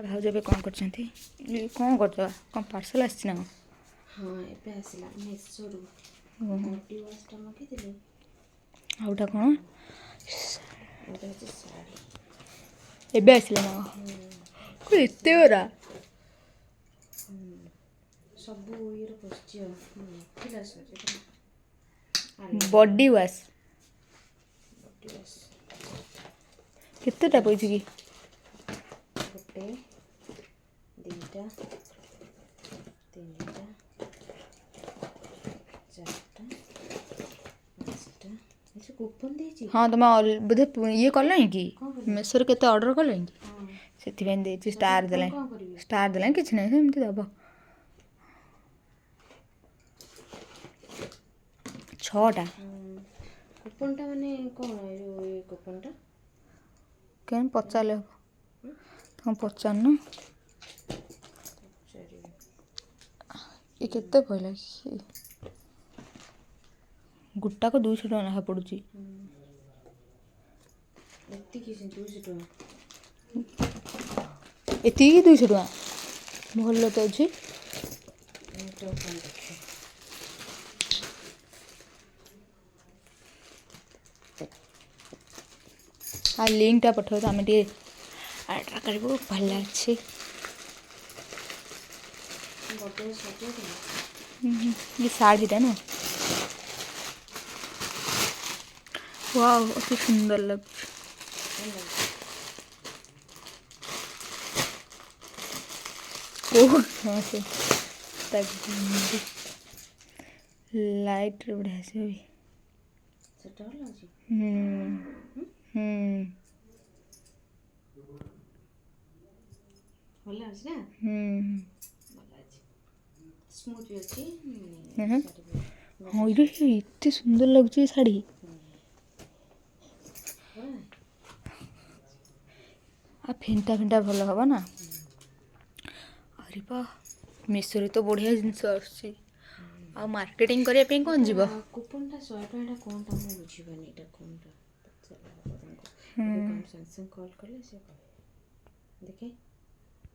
ଭାଉଜ ଏବେ କ'ଣ କରୁଛନ୍ତି? ଇଏ କ'ଣ କରୁଛ? କ'ଣ ପାର୍ସଲ ଆସିଛି ନା କ'ଣ? ହଁ, ଏବେ ଆସିଲା ମେସୋରୁ। ଓହୋ। ବଡି ୱାଶଟା ମଗେଇଥିଲି। ଆଉ ଏଇଟା କ'ଣ? ଏଇଟା ହେଉଛି ଶାଢ଼ୀ। ଏବେ ଆସିଲା ନା କ'ଣ? ଏତେ ଗୁରା। ସବୁ ଇଏର ପଶିଛି ଆଉ ଥିଲା ସରି। Body wash. Body wash. କେତେଟା ପଇଛି କି? ଗୋଟେ, ଦୁଇଟା, ତିନିଟା, ଚାରିଟା, ପାଞ୍ଚଟା। ଆଚ୍ଛା, କୁପନ୍ ଦେଇଛି। ହଁ, ତମେ ବୋଧେ ଇଏ କଲଣି କି? କ'ଣ କରିବି? ମେସୋରେ କେତେ ଅର୍ଡ଼ର କଲଣି କି? ହଁ। ସେଥିପାଇଁ ଦେଇଛି ଷ୍ଟାର ଦେଲାଣି। କ'ଣ କରିବି? ଷ୍ଟାର ଦେଲାଣି, କିଛି ନାହିଁ, ସେମିତି ଦେବ। ଛଅଟା। କୁପନ୍ଟା ମାନେ କ'ଣ? ଏ ଯେଉଁ ଏ କୁପନ୍ଟା? କେନ୍ ପଚାରିଲେ ହବ, ତମେ ପଚାରୁନ। ପଚାରିବି। ଏ କେତେ ପଇଲା କି? ଗୋଟାକ 200 ଟଙ୍କା ଲେଖା ପଡ଼ୁଛି। ଏତିକି ସେ 200 ଟଙ୍କା। ଏତିକି 200 ଟଙ୍କା, ଭଲ ତ ଅଛି। ଏଇଟା କ'ଣ ଦେଖେ। ଆଉ ଲିଙ୍କଟା ପଠାଉ ତ, ଆମେ ଟିକେ ଅର୍ଡ଼ର କରିବୁ। ଭଲ ଅଛି। Body wash ସଜେଇଥିଲି। ଏ ଶାଢ଼ୀଟା ନା, ୱାଓ, ଅତି ସୁନ୍ଦର ଲାଗୁଛି। ଭଲ। ଓ ହଁ, ସେ ତାକୁ ଲାଇଟ୍ରେ ବଢ଼ିଆ ଆସିବ ବି। ସେଟା ଭଲ ଅଛି। ହୁଁ ହୁଁ। ଭଲ ଅଛି ନା? ହୁଁ। ଭଲ ଅଛି, ସ୍ମୁଥ୍ ବି ଅଛି। ଶାଢ଼ୀ ବି। ହଁ, ଏଇଟା ଏତେ ସୁନ୍ଦର ଲାଗୁଛି ଏ ଶାଢ଼ୀ। ଭଲ ନା? ଆଉ ଫିଣ୍ଟା ଫିଣ୍ଟା ଭଲ ହବ ନା? ଆରେ ବା, ମେସୋରେ ତ ବଢ଼ିଆ ଜିନିଷ ଆସୁଛି। ଆଉ ମାର୍କେଟିଂ କରିବା ପାଇଁ କ'ଣ ଯିବ? କୁପନ୍ଟା 100 ଟଙ୍କାଟା କ'ଣଟା ମୁଁ ବୁଝିପାରୁନି। ଏଇଟା କ'ଣଟା, ପଚାରିଲେ ହବ ତାଙ୍କୁ। ଏବେ କ'ଣ ସାଙ୍ଗେ ସାଙ୍ଗେ କଲ୍ କଲେ ସେ କହିବେ। ଦେଖେ।